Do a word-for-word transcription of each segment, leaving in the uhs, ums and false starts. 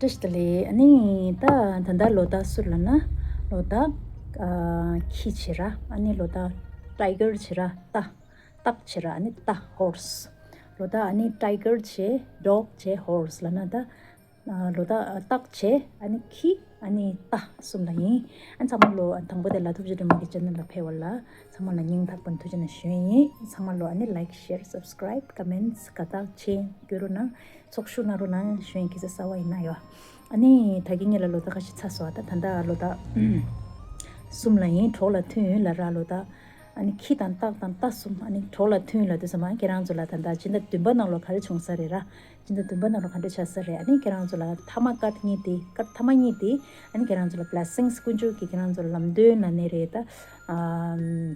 བཀྲ་ཤིས་བདེ་ལེགས། ཨ་ནི་ད་ད་ལྟ་ལོ་ད་སུ་ལབ་ན་ལོ་ད་ཨ་ཁྱི་བྱེད་ར། ཨ་ནི་ལོ་ད་ཊའི་གར་བྱེད་ར། རྟ་སྟག་བྱེད་ར། ཨ་ནི་རྟ་ཧོར་སི། ལོ་ད་ཨ་ནི་ཊའི་གར་བྱེད། ཌོག་བྱེད། ཧོར་སི་ལབ་ན་ད་ཨ་ལོ་ད་ཨ་སྟག་བྱེད། ཨ་ནི་ཁྱི། ཨ་ནི་རྟ་གསུམ་ལ་ཡིན། ཨ་ཚང་མ་ལོ་དང་པོ་དེ་ལ་ཐུགས་རྗེ་སྒྲོལ་མ་གི་ཅེ་ནལ་ལ་ཕེབས་པ་ལ་ཚང་མ་ལ་སྙིང་ཐག་པ་ནས་ཐུགས་རྗེ་ཆེ་ཞུ་ཡིན། ཚང་མ་ལོ་ཨ་ནི་ལའིཀ་ཤེར་སབ་སི་ཀ་རའིབ་ཀོ་མེན་ཊི་དགའ་རྟགས་ཆེན་བསྐྱོན་རོགས་གནང་། ཚོགས་ཞུགས་གནང་རོགས་གནང་ཞུ་ཡིན། ཁྱེད་ཚོ་གསར་པ་ཡིན་ན་ཡོད། ཨ་ནི་ད་གིན་ངེད་ལ་ལོ་ད་ཁ་ཤས་ཚར་སོང་། ད་ད་ལྟ་ལོ་ད་གསུམ་ལ་ཡིན། གྲོགས་ལ་མཐུན་ཡོད་ལབ་ར། ལོ་ད་ཨ་ནི་ཁྱི་དང་སྟག་དང་རྟ་གསུམ། ཨ་ནི་གྲོགས་ལ་མཐུན་ལབ་དུས་ཙམ་པ་ཁྱེད་རང་ཚོ་ལ་ད་ལྟ་སྤྱི་ཟླ་བདུན་པ་ནང་ལོ་ག་རེ་བྱུང་ས་རེད་ར། སྤྱི་ཟླ་བདུན་པ་ནང་ལོ་ག་འདྲ་ཆགས་ས་རེད། ཨ་ནི་ཁྱེད་རང་ཚོ་ལ་ཐ་མ་ཀཊ་གཉིས་དེ། ཀཊ་ཐ་མ་གཉིས་དེ་ཨ་ནི་ཁྱེད་རང་ཚོ་ལ་བི་ལེ་སིང་སི། དཀོན་མཆོག་གིས་ཁྱེད་རང་ཚོ་ལ་ལམ་སྟོན་ལབ་ནའི་རེད། ད་ཨ་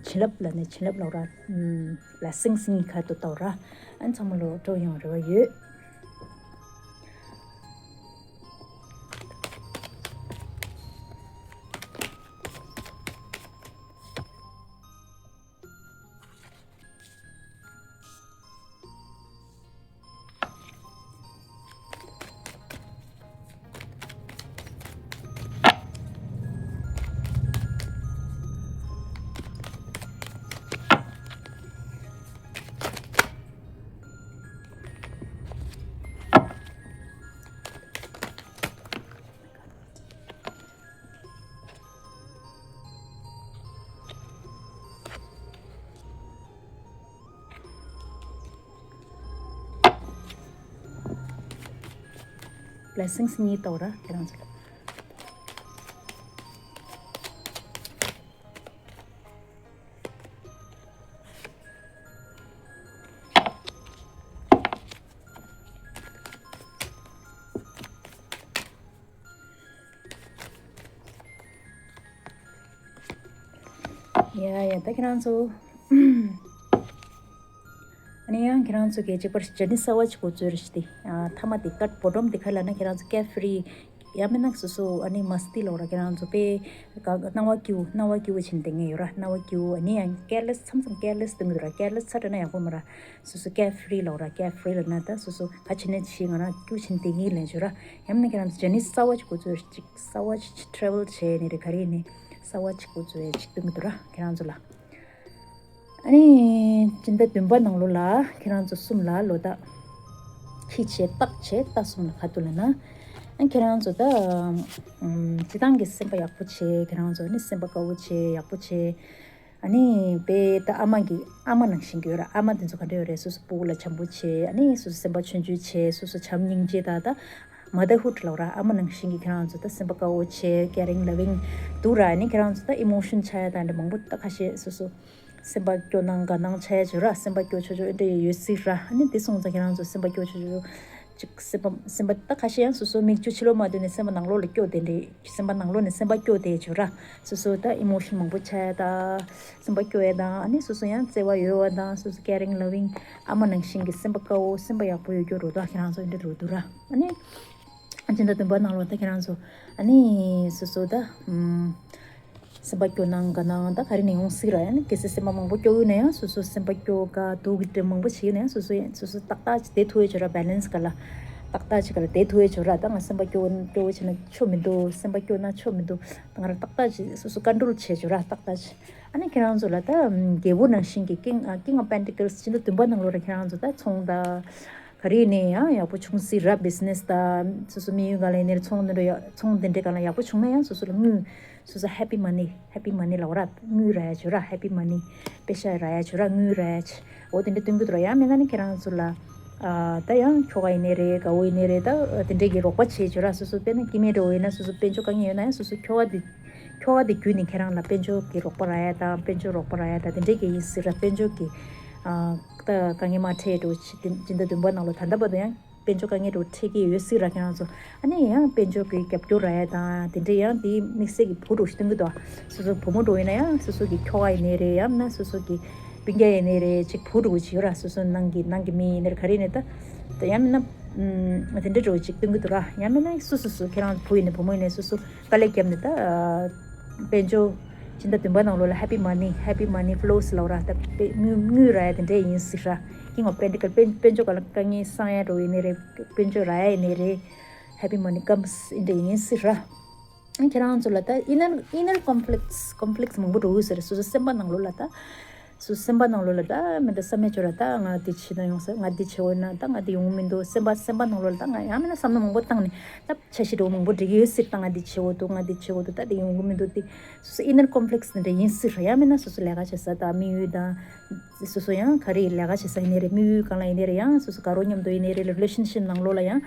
བྱིན་རླབས་ལབ་ནའི་བྱིན་རླབས་ལབ་ར། བི་ལེ་སིང་སི་གཉིས་ཁ་ཐུག་ལྟ་བུ་ར། ཨ་ནི་ཚང་མ་ལོ་སྤྲོ་ཡོང་རེ་བ་ཡོད། བི་ལེ་སིང་སི་གཉིས་ལྟ་བུ་ར་ཁྱེད་རང་ཚོ་ལ། ཡ་ཡ། ད་ཁྱེད་རང་ཚོ། ཨ་ནི་ཡང་ཁྱེད་རང་ཚོ་གི་གཅིག་པར་ཇར་ནི་གསར་བ་ཅིག་འགོ་འཛུགས་རེ་ཞིག་དེ། ཐ་མ་དེ་ཀཊ་བོ་ཊོམ་དེ་ག་ལབ་ན་ཁྱེད་རང་ཚོ་ཀེར་ཕི་རི། ཡང་མིན་ན་སོ་སོ་ཨ་ནི་མ་སི་ཏི་ལབ་ར། ཁྱེད་རང་ཚོ་དཔེ་ག་སྣང་བ་སྐྱིད་པོ། སྣང་བ་སྐྱིད་པོ་བྱིན་དེ་ངེས་ཡོད་ར། སྣང་བ་སྐྱིད་པོ། ཨ་ནི་ཡང་ཀེར་ལེ་སི། མཚམས་མཚམས་ཀེར་ལེ་སི་སྟོན་གི་འདུག་ར། ཀེར་ལེ་སི་ཚ་དྲགས་ན་ཡག་པོ་མ་ར། སོ་སོ་ཀེར་ཕི་རི་ལབ་ར། ཀེར་ཕི་རི་ལབ་ན་ད་སོ་སོ་ག་བྱེད་ནས་བྱེད། ང་རང་སྐྱིད་པོ་བྱིན་དེ་ངེས་ལབ་བྱོས་ར། ཡང་མིན་ན་ཁྱེད་རང་ཚོ་ཇར་ནི་གསར་བ་ཅིག་འགོ་འཛུགས་རེ་ཅིག་གསར་བ་ཅིག་ཊེ་རེ་ཝལ་བྱས་ནས་རེད། ག་རེ་ནས་གསར་བ་ཅིག་འགོ་འཛུགས་ཡས་ཅིག་སྟོན་གི་འདུག་ར་ཁྱེད་རང་ཚོ་ལ། ཨ་ནི་སྤྱི་ཟླ་བདུན་པ་ནང་ལོ་ལ་ཁྱེད་རང་ཚོ་གསུམ་ལ་ལོ་ད་ཁྱི་བྱེད། སྟག་བྱེད། རྟ་གསུམ་ལ་ཁ་ཐུག་ལབ་ན། ཨ་ཁྱེད་རང་ཚོ་ད་ཨམ་སྤྱི་བཏང་གི་སེམས་པ་ཡག་པོ་བྱེད། ཁྱེད་རང་ཚོ་ནི་སེམས་པ་དཀར་པོ་བྱེད། ཡག་པོ་བྱེད། ཨ་ནི་དཔེ་ད་ཨ་མ་གི་ཨ་མ་ནང་བཞིན་གྱི་ཡོད་ར། ཨ་མ་དེ་ཚོ་ག་འདྲ་ཡོད་རེད། སོ་སོ་སྤུ་གུ་ལ་བྱམས་པོ་བྱེད། ཨ་ནི་སོ་སོ་སེམས་པ་ཆུང་ཆུང་བྱེད། སོ་སོ་བྱམས་སྙིང་རྗེ་དང་ད་མ་དར་ཧུཌ་ལབ་ར། ཨ་མ་ནང་བཞིན་གྱི་ཁྱེད་རང་ཚོ་ད་སེམས་པ་དཀར་པོ་བྱེད། ཀེ་རིང་ལ་ཝིང་འདུག་ར། ཨ་ནི་ཁྱེད་རང་ཚོ་ད་ཨི་མོ་ཤན་ཆགས་ཡ་དང་འདྲ་མང་པོ་ད་ཁ་ཤས་སོ་སོ་སེམས་པ་སྐྱོ་སྣང་དགའ་སྣང་ཆགས་ཡ་བྱེད་ར། སེམས་པ་སྐྱོ་ཆོག་ཆོག་འདྲ་ཡོད་སྲིད་ར། ཨ་ནི་དེ་སོང་ཙང་ཁྱེད་རང་ཚོ་སེམས་པ་སྐྱོ་ཆོག་ཆོག་ཅིག་སེམས་པ་སེམས་པ་ད་ཁ་ཤས་ཡང་སོ་སོ་མིག་ཆུ་ཕྱི་ལོགས་མ་བཏོན་ནས་སེམས་པ་ནང་ལོགས་ལ་སྐྱོ་དེ་འདྲས། སེམས་པ་ནང་ལོགས་ནས་སེམས་པ་སྐྱོ་དེ་བྱེད་ར། སོ་སོ་ད་ཨི་མོ་ཤན་མང་པོ་ཆགས་ཡ་ད་སེམས་པ་སྐྱོ་ཡ་དང་། ཨ་ནི་སོ་སོ་ཡང་བརྩེ་བ་ཡོད་པ་དང་། སོ་སོ་ཀེ་རིང་ལ་ཝིང་ཨ་མ་ནང་བཞིན་གྱི་སེམས་པ་དཀར་པོ་སེམས་པ་ཡག་པོ་ཡོད་རྒྱུ་རུ་ད་ཁྱེད་རང་ཚོ་འདི་རུ་འདུག་ར། ཨ་ནི་སྤྱི་ཟླ་བདུན་པ་ནང་ལོ་ད་ཁྱེད་རང་ཚོ་ཨ་ནི་སོ་སོ་ད་ཨམ་སེམས་པ་སྐྱོ་སྣང་དགའ་སྣང་ད་ག་རེ་ནས་ཡོང་སྲིད་ར། ཡང་ན་གལ་སྲིད་སེམས་པ་མང་པོ་སྐྱོ་ཡོད་ན་ཡང་སོ་སོ་སེམས་པ་སྐྱོ་དགའ་སྡུག་གི་དེ་མང་པོ་བྱེད་ཡོད་ན་ཡང་སོ་སོ་ཡང་སོ་སོ་ཏག་ཏག་ཅིག་བསྡད་ཐུབ་ཡོད་ཅོ་ར། བེ་ལེན་སི་ག་ལ་ཏག་ཏག་ཅིག་ག་ལ་བསྡད་ཐུབ་ཡོད་ཅོ་ར། ད་ང་སེམས་པ་སྐྱོ་སྐྱོ་བོ་བྱས་ན་ཆོ་མི་འདུག་སེམས་པ་སྐྱོ་ན་ཆོ་མི་འདུག་ད་ང་རང་ཏག་ཏག་ཅིག་སོ་སོ་ཀོན་ཊོལ་བྱེད་ཅོ་ར་ཏག་ཏག་ཅིག་ཨ་ནི་ཁྱེད་རང་ཚོ་ལ་ད་རྒྱལ་པོ་ནང་བཞིན་གྱི་King King of Pentacles སྤྱི་ཟླ་བདུན་པ་ནང་ལོ་ར་ཁྱེད་རང་ཚོ་ད་ཚོང་ད་ག་རེ་ནས་ཡང་ཡག་པོ་བྱུང་སྲིད་ར། བི་ཛི་ནེ་སི་ད་སོ་སོ་དམིགས་ཡུལ་ག་ལ་ཡིན་ནའི་ཚོང་དེ་འདྲ་ཡ་ཚོང་དེ་འདྲའི་སྒང་ལ་ཡག་པོ་བྱུང་ན་ཡང་སོ་སོ་ལ་དངུལ་སོ་སོ་ཧེ་པི་མ་ནི་ཧེ་པི་མ་ནི་ལབ་ར། དངུལ་རག་ཡ་ཅོ་ར། ཧེ་པི་མ་ནི་པེ་ཤ་རག་ཡ་ཅོ་ར། དངུལ་རག་ཡ་ཅོ་འོ་དེ་འདྲ་སྟོན་གྱི་འདུག་ར། ཡང་མིན་ན་ནི་ཁྱེད་རང་ཚོ་ལ་ཨ་ད་ཡང་ཁྱོ་ག་ཡིན་ནའི་རེད། དགའ་བོ་ཡིན་ནའི་རེད། ད་དེ་འདྲས་ཀྱི་རོགས་པ་བྱེད་ཅོ་ར། སོ་སོ་དཔེར་ན་སྐྱེ་དམན་འདྲ་བོ་ཡིན་ན་སོ་སོ་དཔལ་འབྱོར་དཀའ་ངལ་ཡོད་ན་ཡང་སོ་སོ་ཁྱོ་ག་དེ་ཁྱོ་ག་དེ་བརྒྱུད་ནས་ཁྱེད་རང་ལ་དཔལ་འབྱོར་གྱི་རོགས་པ་རག་ཡ་དང་། དཔལ་འབྱོར་རོགས་པ་རག་ཡ་དང་དེ་འདྲས་ཀྱི་ཡིན་སྲིད་ར། དཔལ་འབྱོར་གྱི་ཨ་ད་དཀའ་ངལ་མ་འཕྲད་འགྲོ་ཆེད་དེ་སྤྱི་ཟླ་བདུན་པ་ནང་ལོ་ད་ལྟ་བར་དུ་ཡང་དཔལ་འབྱོར་དཀའ་ངལ་འགྲོ་འཕྲད་ཀྱི་ཡོད་སྲིད་ར། ཁྱེད་རང་ཚོ་ཨ་ནི་ཡང་དཔལ་འབྱོར་གྱི་རྒྱབ་སྐྱོར་རག་ཡ་དང་དེ་འདྲས་ཡང་དེ་དམིགས་བསལ་གྱི་བུ་འགྲོ་ཞིག་སྟོན་གྱི་འདུག་སོ་སོ་བུ་མོ་འགྲོ་ཡིན་ན་ཡང་སོ་སོ་གི་ཁྱོ་ག་ཡིན་ནའི་རེད། ཡང་ན་སོ་སོ་གི་སྤུན་ཀྱག་ཡིན་ནའི་རེད། ཅིག་བུ་འགྲོ་ཅིག་ཡོད་ར། སོ་སོ་ནང་གི་ནང་གི་མི་ཡིན་ནའི་ག་རེ་ཡིན་ནའི་ད་ད་ཡང་མིན་ན་ཨམ་དེ་འདྲ་འགྲོ་ཅིག་སྟོན་གྱི་འདུག་ར། ཡང་མིན་ན་སོ་སོ་སོ་ཁྱེད་རང་བུ་ཡིན་ནའི་བུ་མོ་ཡིན་ནའི་སོ་སོ་དཀའ་ལས་བརྒྱབ་ནས་ད་དཔལ་འབྱོར་སྤྱི་ཟླ་བདུན་པ་ནང་ལོ་ལ་ཧེ་པི་མ་ནི་ཧེ་པི་མ་ནི་ཕུ་ལོ་སི་ལབ་ར། ད་དཔེ་དངུལ་དངུལ་རག་ཡ་དེ་འདྲ་ཡིན་སྲིད་ར། King of Pentacles དཔལ་དཔལ་འབྱོར་སྒང་ལ་དཀའ་ངལ་སངས་ཡ་འགྲོ་ཡིན་ནའི་རེད། དཔལ་འབྱོར་རག་ཡ་ཡིན་ནའི་རེད། happy money comes འདྲ་ཡིན་སྲིད་ར། ཁྱེད་རང་ཚོ་ལ་ད་inner inner conflicts conflicts མང་པོ་འགྲོ་གི་ཟེར། སོ་སོ་སེམས་པ་ནང་ལོགས་ལ་ད། སོ་སོ་སེམས་པ་ནང་ལོགས་ལ་ད་མི་འདྲ་བསམ་མེད་ཅོ་ར། ད་ང་འདི་བྱེད་ན་ཡོང་ས། ང་འདི་བྱེད་འོ་ན་ད་ང་འདི་ཡོང་མི་འདུག་སེམས་པ་སེམས་པ་ནང་ལོགས་ལ་ད་ང་ཡང་མིན་ན་བསམ་བློ་མང་པོ་བཏང་ནས་ད་འཆར་གཞི་འགྲོ་མང་པོ་འགྲིག་གི་ཡོད་སྲིད། ད་ང་འདི་བྱེད་འོ་འདུག་ང་འདི་བྱེད་འོ་འདུག་ད་འདི་ཡོང་གི་མི་འདུག་དེ་སོ་སོ་inner conflicts འདྲ་ཡིན་སྲིད་ར། ཡང་མིན་ན་སོ་སོ་ལས་ཀ་བྱེད་ས་ད་དམིགས་ཡུལ་དང་། སོ་སོ་ཡང་ག་རེ་ལས་ཀ་བྱེད་ས་ཡིན་ནའི་རེད། དམིགས་ཡུལ་གང་ལ་ཡིན་ནའི་རེད། ཡང་སོ་སོ་དགའ་རོགས་མཉམ་དུ་ཡིན་ནའི་རེད། relationship ནང་ལོགས་ལ་ཡང་།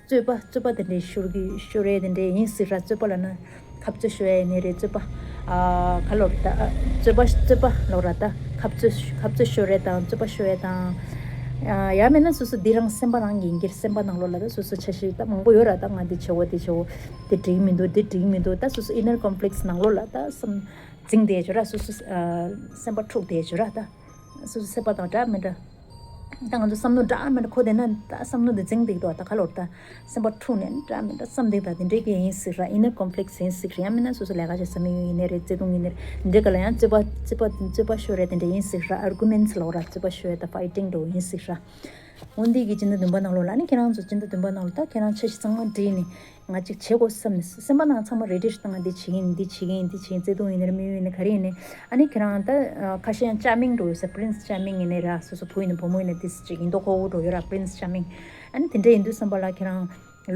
རྩོད་པ་རྩོད་པ་དེ་འདྲའི་ཤོར་གི་ཤོར་ཡས་དེ་འདྲའི་ཡིན་སྲིད་ར། རྩོད་པ་ལབ་ན་ཁ་རྩོད་ཤོར་ཡས་ཡིན་ནའི་རེད། རྩོད་པ་ཨ་ག་ལབ་རེད་ད། རྩོད་པ་རྩོད་པ་ལབ་ར་ད། ཁ་རྩོད་ཁ་རྩོད་ཤོར་ཡས་དང་རྩོད་པ་ཤོར་ཡས་དང་། ཨ་ཡང་མིན་ན་སོ་སོ་འདི་རང་སེམས་པ་རང་གི་ཡིན་གྱི། སེམས་པ་ནང་ལོགས་ལ་ད་སོ་སོ་འཆར་གཞི་ད་མང་པོ་ཡོད་ར། ད་ང་འདི་བྱེད་འོ་འདི་བྱེད་འོ། འདི་འགྲིག་མི་འདུག་འདི་འགྲིག་མི་འདུག་ད་སོ་སོ་inner conflicts ནང་ལོགས་ལ་ད་བསམ་འཛིང་བསྡད་ཅོ་ར། སོ་སོ་ཨ་སེམས་པ་འཁྲུག་བསྡད་ཅོ་ར་ད། སོ་སོ་སེམས་པ་དང་འདྲ་མི་འདྲ། ད་ང་ཚོ་བསམ་བློ་འདྲ་མི་འདྲ་འཁོར་བསྡད་ན་ད་བསམ་བློ་འདི་འཛིང་བསྡད་འདུག་ད་ག་ལབ་རེད་ད། སེམས་པ་འཁྲུག་ནས་འདྲ་མི་འདྲ་བསམ་བསྡད་ད་དེ་འདྲའི་གི་ཡིན་སྲིད་ར། inner conflicts ཡིན་སྲིད་ར། ཡང་མིན་ན་སོ་སོ་ལས་ཀ་བྱེད་ས་དམིགས་ཡུལ་ཡིན་ནའི་རེད། བརྩེ་དུང་ཡིན་ནའི་རེད། འདི་འདྲའི་ག་ལ་ཡང་རྩོད་པ་རྩོད་པ་རྩོད་པ་ཤོར་ཡས་དེ་འདྲ་ཡིན་སྲིད་ར། arguments ལབ་ར། རྩོད་པ་ཤོར་ཡས་ད་fighting འདྲ་ཡིན་སྲིད་ར། འོ་འདི་གི་སྤྱི་ཟླ་བདུན་པ་ནང་ལོགས་ལ་ནི་ཁྱེད་རང་ཚོ་སྤྱི་ཟླ་བདུན་པ་ནང་ལོགས་ད་ཁྱེད་རང་འཆར་གཞི་ཚང་མ་བསྒྲིགས་ནས། ང་གཅིག་བྱེད་དགོས་བསམ་ནས་སེམས་པ་ནང་ཚང་མ་ready ད་ང་འདི་བྱེད་ཀྱི་ཡིན། འདི་བྱེད་ཀྱི་ཡིན། འདི་བྱེད་ཀྱི་ཡིན། བརྩེ་དུང་ཡིན་ནའི་རེད། དམིགས་ཡུལ་ཡིན་ནའི་ག་རེ་ཡིན་ནའི། ཨ་ནི་ཁྱེད་རང་ད་ཁ་ཤས་ཡང་charming འགྲོ་ཡོད་ས། prince charming ཡིན་ནའི་ར། སོ་སོ་བུ་ཡིན་ནའི་བུ་མོ་ཡིན་ནའི་དེ་ཅིག་ཡིན་མདོག་ཁ་པོ་འགྲོ་ཡོད་ར། prince charming ཨ་ནི་དེ་འདྲ་ཡིན་དུས་བསམ་པ་ལ་ཁྱེད་རང་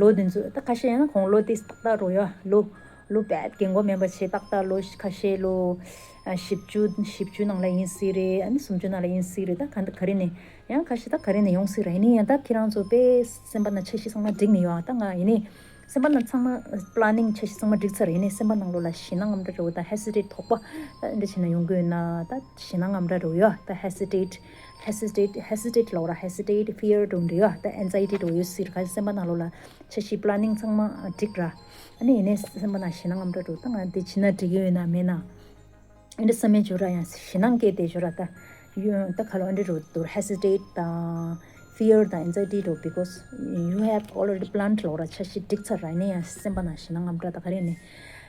ལོ་དེ་ཚོ་ད་ཁ་ཤས་ཡང་ཁོང་ལོ་དེ་ཏག་ཏག་འགྲོ་ཡོད། ལོ་ལོ་དཔེ་རྒན་གོག་མིན་པ་བྱས་ཏག་ཏག་ལོ་ཁ་ཤས་ལོ་བཞི་བཅུ་བཞི་བཅུ་ནང་ལ་ཡིན་སྲིད་རེད། ཨ་ནི་སུམ་ཅུ་ནང་ལ་ཡིན་སྲིད་རེད། ད་ག་འདི་ག་རེ་ནས་ཡང་ཁ་ཤས་ད་ག་རེ་ནས་ཡོང་སྲིད་ར། ཡིན་ནའི་ཡང་ད་ཁྱེད་རང་ཚོ་དཔེ་སེམས་པ་ནང་འཆར་གཞི་ཚང་མ་བསྒྲིགས་ནས་ཡོད། ཨ་ད་ང་ཡིན་ནའི། སེམས་པ་ནང་ཚང་མ་planning འཆར་གཞི་ཚང་མ་བསྒྲིགས་ཚར། ཡིན་ནའི་སེམས་པ་ནང་ལོགས་ལ་ཞེད་སྣང་ངམ་འདྲ་འདྲ་བོ་དང་hesitate དོགས་པ་ད་འདི་བྱས་ན་ཡོང་གི་ཡོད་ན། ད་ཞེད་སྣང་ངམ་འདྲ་འདྲ་བོ་ཡོད། ད་hesitate hesitate hesitate ལབ་ར། hesitate fear འདྲ་བོ་འདྲ་ཡོད། ད་anxiety འདྲ་བོ་ཡོད་སྲིད་ར། ཁ་སེམས་པ་ནང་ལོགས་ལ་འཆར་གཞི་planning ཚང་མ་བསྒྲིགས་ར། ཨ་ནི་ཡིན་ནའི་སེམས་པ་ནང་ཞེད་སྣང་ངམ་འདྲ་འདྲ་བོ་ད་ང་འདི་བྱས་ན་འགྲིག་གི་ཡོད་ན་མེད་ན། ཨ་འདྲ་བསམ་མེད་ཅོ་ར། ཡང་ཞེད་སྣང་སྐྱེས་ཏེ་ཅོ་ར། ད་ཡོད་ད་ག་ལབ། ཨ་འདྲ་རུ་དུར་hesitate དང་fear དང་anxiety འདྲ་བོ། because you have already planned ལབ་ར། འཆར་གཞི་བསྒྲིགས་ཚར་ར། ཡིན་ནའི་ཡང་སེམས་པ་ནང་ཞེད་སྣང་ངམ་འདྲ་ད་ག་རེ་ནས།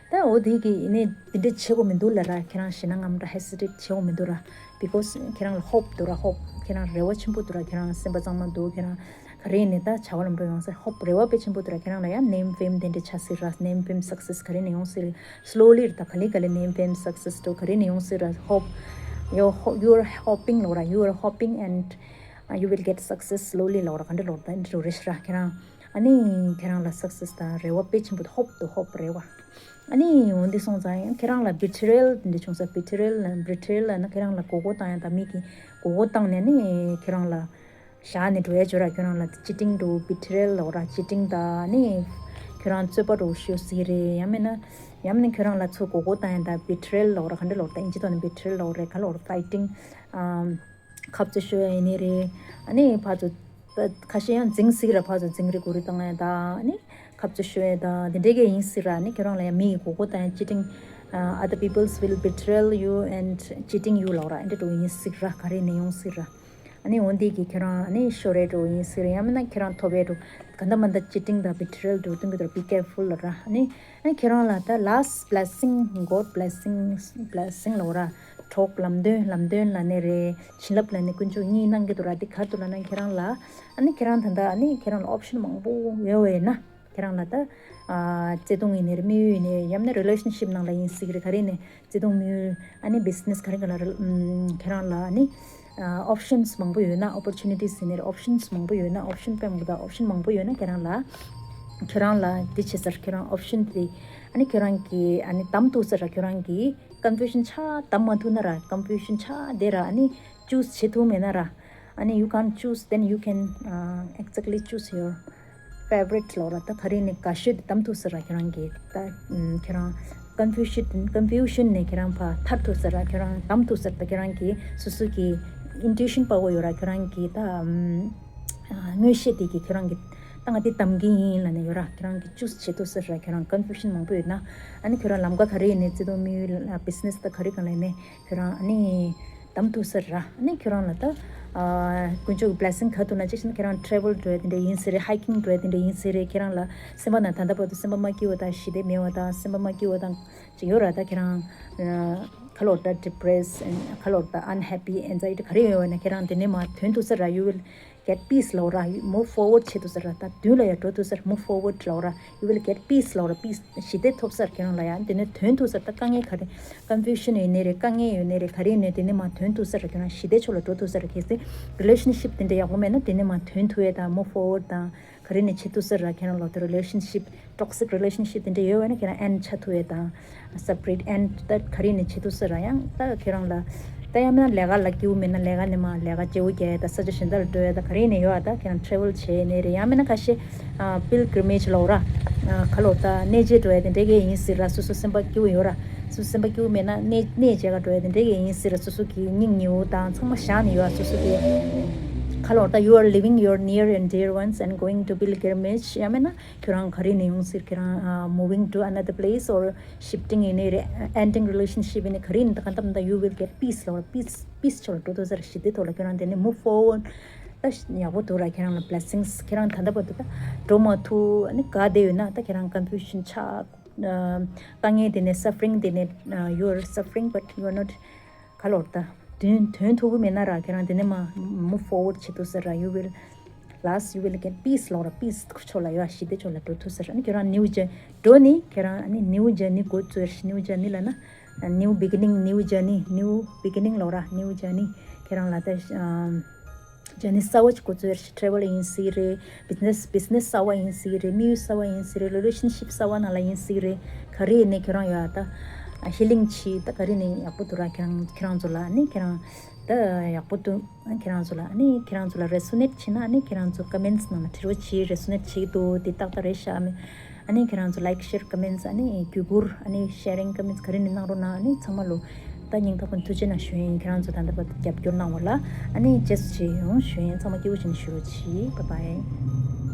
ད་འོ་དེ་གི་ཡིན་ནའི་དེ་འདྲ་བྱེད་དགོས་མི་འདུག་ལབ་ར། ཁྱེད་རང་ཞེད་སྣང་ངམ་འདྲ་hesitate བྱེད་དགོས་མི་འདུག་ར། because ཁྱེད་རང་ལ་hope འདུག་ར། hope ཁྱེད་རང་རེ་བ་ཆེན་པོ་འདུག་ར། ཁྱེད་རང་སེམས་པ་གཙང་མ་འདུག་ཁྱེད་རང་ག་རེ་ནས་ད་བྱ་བ་ལམ་འགྲོ་ཡོང་ས་hope རེ་བ་དཔེ་ཆེན་པོ་འདུག་ར། ཁྱེད་རང་ལ་ཡང་name fame དེ་འདྲ་ཆགས་སྲིད་ར། name fame success ག་རེ་ནས་ཡོང་སྲིད། slowly ད་ག་ལེ་ག་ལེ་name fame success འགྲོ་ག་རེ་ནས་ཡོང་སྲིད་ར། hope you you are hoping ལབ་ར། you are hoping and uh, you will get success slowly ལབ་ར། ག་འདྲ་ལབ་ར། ད་འདྲ་རེད་ཤག་ར། ཁྱེད་རང་ཨ་ནི་ཁྱེད་རང་ལ་success དང་རེ་བ་དཔེ་ཆེན་པོ་འདུག hope དུ་hope རེ་བ། ཨ་ནི་འོ་འདི་སོང་ཙང་ཡང་ཁྱེད་རང་ལ་betrayal དེ་འདྲ་བྱུང་ས། betrayal ལ་betrayal ལབ་ན་ཁྱེད་རང་ལ་མགོ་སྐོར་བཏང་ཡ་དང་མི་གིས་མགོ་སྐོར་བཏང་ནས་ནི་ཁྱེད་རང་ལ་བཞག་ནས་འགྲོ་ཡ་ཅོ་ར། ཁྱོད་རང་ལ་cheating འགྲོ་betrayal ལབ་ར། cheating ད་ནི་ཁྱོད་རང་རྩོད་པ་འགྲོ་ཤོར་སྲིད་རེད། ཡང་མིན་ན་ཡང་མིན་ན་ཁྱོད་རང་ལ་ཚུར་མགོ་སྐོར་བཏང་ཡ་ད་betrayal ལབ་ར། ག་འདྲ་ལབ་ར། ད་ཨིན་ཇི་ཐོག་ནས་betrayal ལབ་རེད། ག་ལབ་ར། fighting ཨམ། ཁ་རྩོད་ཤོར་ཡ་ཡིན་ནི་རེད། ཨ་ནི་ཕར་ཚུར་ད་ཁ་ཤས་ཡང་འཛིང་སྲིད་ར། ཕར་ཚུར་འཛིང་རེས་འགུལ་རེས་བཏང་ཡ་ད་ཨ་ནི་ཁ་རྩོད་ཤོར་ཡ་ད་དེ་འདྲའི་གི་ཡིན་སྲིད་ར། ཨ་ནི་ཁྱོད་རང་ལ་ཡང་མི་ཡི་མགོ་སྐོར་བཏང་ཡ་cheating ཨ། other people's will betrayal you and cheating you ལབ་ར། ཨ་འདྲ་འགྲོ་ཡིན་སྲིད་ར། ག་རེ་ནས་ཡོང་སྲིད་ར། ཨ་ནི་འོ་འདི་གིས་ཁྱོད་རང་ཨ་ནི་ཤོར་རེ་འགྲོ་ཡིན་ཟེར། ཡང་མིན་ན་ཁྱོད་རང་ཐོབ་རེ་འགྲོ། ག་འདྲ་མ་འདྲ་cheating དང་betrayal འགྲོ་སྟོན་གི་འདུག be careful ལབ་ར། ཨ་ནི་ཨ་ནི་ཁྱོད་རང་ལ་ད་last blessing God blessing blessing ལབ་ར། གྲོགས་ལམ་སྟོན་ལམ་སྟོན་ལབ་ནི་རེད། བྱིན་རླབས་ལབ་ནི་དཀོན་མཆོག་གཉིས་གནང་གི་འདུག་ར། འདི་ག་རེ་འདུག་ལབ་ན་ཁྱོད་རང་ལ་ཨ་ནི་ཁྱོད་རང་ད་ལྟ་ཨ་ནི་ཁྱོད་རང་ལ་option མང་པོ་ཡོད་པ་ཡིན་ན། ཁྱེད་རང་ལ་ད་ཨ་བརྩེ་དུང་ཡིན་ནའི་རེད། དམིགས་ཡུལ་ཡིན་ནའི་རེད། ཡང་ན་relationship ནང་ལ་ཡིན་སྲིད་ཀྱི་རེད། ག་རེ་ནས་བརྩེ་དུང་དམིགས་ཡུལ་ཨ་ནི་business ག་རེ་ག་ལ་རེད། ཨམ། ཁྱེད་རང་ལ་ཨ་ནི་ཨ་options མང་པོ་ཡོད་ན། opportunities ཡིན་ནའི་རེད། options མང་པོ་ཡོད་ན། option དཔེ་མང་པོ་དང་option མང་པོ་ཡོད་ན་ཁྱེད་རང་ལ་ཁྱེད་རང་ལ་འདི་བྱེད་ས་རེད། ཁྱེད་རང་option དེ་ཨ་ནི་ཁྱེད་རང་གིས་ཨ་ནི་གདམ་ཐུབ་ས་རེད། ཁྱེད་རང་གིས་confusion ཆགས་གདམ་མ་ཐུབ་ན་ར། confusion ཆགས་བསྡད་ར། ཨ་ནི་choose བྱེད་ཐུབ་མེད་ན་ར། ཨ་ནི་you can't choose, then you can uh, exactly choose your favorite ལབ་ར། ད་ག་རེ་ནས་དགའ་ཤོས་དེ་གདམ་ཐུབ་ས་ར། ཁྱེད་རང་གིས་ད་ཨམ། ཁྱེད་རང་confusion confusion ནས་ཁྱེད་རང་ཕར་ཐར་ཐུབ་ས་ར། ཁྱེད་རང་གདམ་ཐུབ་ས་ར། ད་ཁྱེད་རང་གིས་སོ་སོ་གི་intuition པ་བོ་ཡོད་ར། ཁྱེད་རང་གིས་ད་ཨམ། ཨ། མངོན་ཤེས་དེ་གིས་ཁྱེད་རང་གིས་ད་ང་དེ་གདམ་གི་ཡིན་ལབ་ནས་ཡོད་ར། ཁྱེད་རང་གིས་choose བྱེད་ཐུབ་ས་ར། ཁྱེད་རང་confusion མང་པོ་ཡོད་ན། ཨ་ནི་ཁྱེད་རང་ལམ་ཀ་ག་རེ་ཡིན་ནའི་བརྩེ་དུང་དམིགས་ཡུལ་ལ་business ད་ག་རེ་གང་ལ་ཡིན་ནའི་ཁྱོད་རང་ཨ་ནི་གདམ་ཐུབ་ས་ར། ཨ་ནི་ཁྱོད་རང་ལ་ད་ཨ་དཀོན་མཆོག་གི་blessing ག་ཐུབ་ན། གཅིག་བྱས་ན་ཁྱོད་རང་travel འགྲོ་ཡ་དེ་འདྲ་ཡིན་ཟེར་རེད། hiking འགྲོ་ཡ་དེ་འདྲ་ཡིན་ཟེར་རེད། ཁྱོད་རང་ལ་སེམས་པ་ནང་ད་ལྟ་བར་དུ་སེམས་པ་མ་སྐྱིད་པ་དང་ཞི་བདེ་མེད་པ་དང་སེམས་པ་མ་སྐྱིད་པ་དང་ཅིག་ཡོད་ར། ད་ཁྱོད་རང་ཨ་ག་ལབ་ད་depressed and ག་ལབ་ད་unhappy, anxiety ག་རེ་ཡོད་ན་ཁྱོད་རང་དེ་ནས་མར་ཐོན་ཐུབ་ས་ར། you will get peace ལབ་ར། move forward བྱེད་ཐུབ་ས་ར། ད་མདུན་ལ་ཡ་འགྲོ་ཐུབ་ས་ར། move forward ལབ་ར། you will get peace ལབ་ར། peace ཞི་བདེ་ཐོབ་ས་ར། ཁྱེད་རང་ལ་ཡ་དེ་ནས་དོན་ཐུབ་ས་ར། ད་དཀའ་ངལ་ག་རེ་confusion ཡོད་ནའི་རེད། དཀའ་ངལ་ཡོད་ནའི་རེད། ག་རེ་ཡོད་ནའི་དེ་ནས་མར་དོན་ཐུབ་ས་ར། ཁྱེད་རང་ཞི་བདེ་ཕྱོགས་ལ་འགྲོ་ཐུབ་ས་ར། གལ་སྲིད་relationship དེ་འདྲ་ཡག་པོ་མེད་ན་དེ་ནས་མར་དོན་ཐུབ་ཡས་དང་move forward དང་ག་རེ་ནས་བྱེད་ཐུབ་ས་ར། ཁྱེད་རང་ལོ་དེ་relationship toxic relationship དེ་འདྲ་ཡོད་པ་ན་ཁྱེད་རང་end ཆགས་ཐུབ་ཡས་དང་separate end ད་ག་རེ་ནས་བྱེད་ཐུབ་ས་ར། ཡང་ད་ཁྱེད་རང་ལ་ད་ཡང་མིན་ན་ལས་ཀ་ལ་སྐྱིད་པོ་མེད་ན་ལས་ཀ་ནས་མར་ལས་ཀ་བརྗེ་པོ་རྒྱག་ཡས་ད་ས་ཆ་གཞན་དག་ལ་འགྲོ་ཡས་ད་ག་རེ་ནས་ཡོད་ཨ། ད་ཁྱེད་རང་travel བྱས་ནས་རེད། ཡང་མིན་ན་ཁ་ཤས་ཨ་pilgrimage ལབ་ར། ཨ་ག་ལབ་ད་གནས་མཇལ་འགྲོ་ཡས་དེ་འདྲ་གས་ཡིན་སྲིད་ར། སོ་སོ་སེམས་པ་སྐྱིད་པོ་ཡོད་ར། སོ་སོ་སེམས་པ་སྐྱིད་པོ་མེད་ན་གནས་གནས་མཇལ་ག་འགྲོ་ཡས་དེ་འདྲ་གས་ཡིན་སྲིད་ར། སོ་སོ་གི་སྙིང་ཉེ་བོ་དང་ཚང་མ་བཞག་ནས་ཡོད་ཨ། སོ་སོ་གི་ག་ལབ་ད་you are leaving your near and dear ones and going to pilgrimage ཡང་མིན་ན་ཁྱོད་རང་ག་རེ་ནས་ཡོང་སྲིད། ཁྱེད་རང་ཨ་moving to another place or shifting ཡིན་ནའི་རེད། ending relationship ཡིན་ནའི་ག་རེ་ཡིན་ད་ག་འདྲ་མིན་ད་you will get peace ལབ་ར། peace peace ཕྱོགས་ལ་འགྲོ་ཐུབ་ས་ར། ཞི་བདེ་ཐོག་ལ་ཁྱོད་རང་དེ་ནས་move forward ད་ཡག་པོ་འདུག་ར། ཁྱེད་རང་ལ་blessings ཁྱེད་རང་ད་ལྟ་བར་དུ་ད་འགྲོ་མ་ཐུབ་ཨ་ནི་དགའ་བསྡད་ཡོད་ན་ད་ཁྱེད་རང་confusion ཆགས་ཨ་དཀའ་ངལ་དེ་ནས་suffering དེ་ནས་ཨ་you are suffering but you are not ག་ལབ་ད་དོན་དོན་ཐུབ་ཀྱི་མེད་ན་ར། ཁྱེད་རང་དེ་ནས་མར་move forward བྱེད་ཐུབ་ས་ར། you will last you will get peace ལབ་ར། peace ཕྱོགས་ལ་ཡོད་ཨ། ཞི་བདེ་ཕྱོགས་ལ་འགྲོ་ཐུབ་ས་ར། ཨ་ནི་ཁྱེད་རང་new journey འགྲོ་ནི་ཁྱེད་རང་ཨ་ནི་new journey འགོ་བཙུགས་ཡས། new journey ལབ་ན་new beginning new journey new beginning ལབ་ར། new journey ཁྱེད་རང་ལ་ད་ཨམ་journey གསར་བ་ཅིག་འགོ་བཙུགས་ཡས། travel ཡིན་སྲིད་རེད། business business གསར་བ་ཡིན་སྲིད་རེད། དམིགས་ཡུལ་གསར་བ་ཡིན་སྲིད་རེད། relationship གསར་བ་ནང་ལ་ཡིན་སྲིད་རེད། ག་རེ་ཡིན་ནའི་ཁྱེད་རང་ཡོད་ཨ། ད་healing བྱེད་ད་ག་རེ་ནས་ཡག་པོ་འདུག་ར། ཁྱེད་རང་ཁྱེད་རང་ཚོ་ལ་ཨ་ནི་ཁྱེད་རང་ད་ཡག་པོ་འདུག་ཨ་ཁྱེད་རང་ཚོ་ལ་ཨ་ནི་ཁྱེད་རང་ཚོ་ལ་resonate བྱེད་ན་ཨ་ནི་ཁྱེད་རང་ཚོ་comments ནང་ལ་དྲི་བ་བྱེད། resonate བྱེད་ཀྱི་འདུག་འདི་ཏག་ཏག་རེད་ཤག་མེད། ཨ་ནི་ཁྱེད་རང་ཚོ་like share comments ཨ་ནི་བརྒྱུད་བསྐུར་ཨ་ནི་sharing comments ག་རེ་ནས་གནང་རོགས་གནང་། ཨ་ནི་ཚང་མ་ལོ་ད་སྙིང་ཐག་པ་ནས་ཐུགས་རྗེ་གནང་ཞུ་ཡིན། ཁྱེད་རང་ཚོ་ད་ལྟ་བར་དུ་རྒྱབ་སྐྱོར་གནང་བ་ལ་ཨ་ནི་རྗེས་སུ་མཇལ་ཡོང་ཞུ་ཡིན། ཚང་མ་སྐྱིད་པོ་བྱས་ནས་བཞུགས་རོགས་གྱིས། bye bye།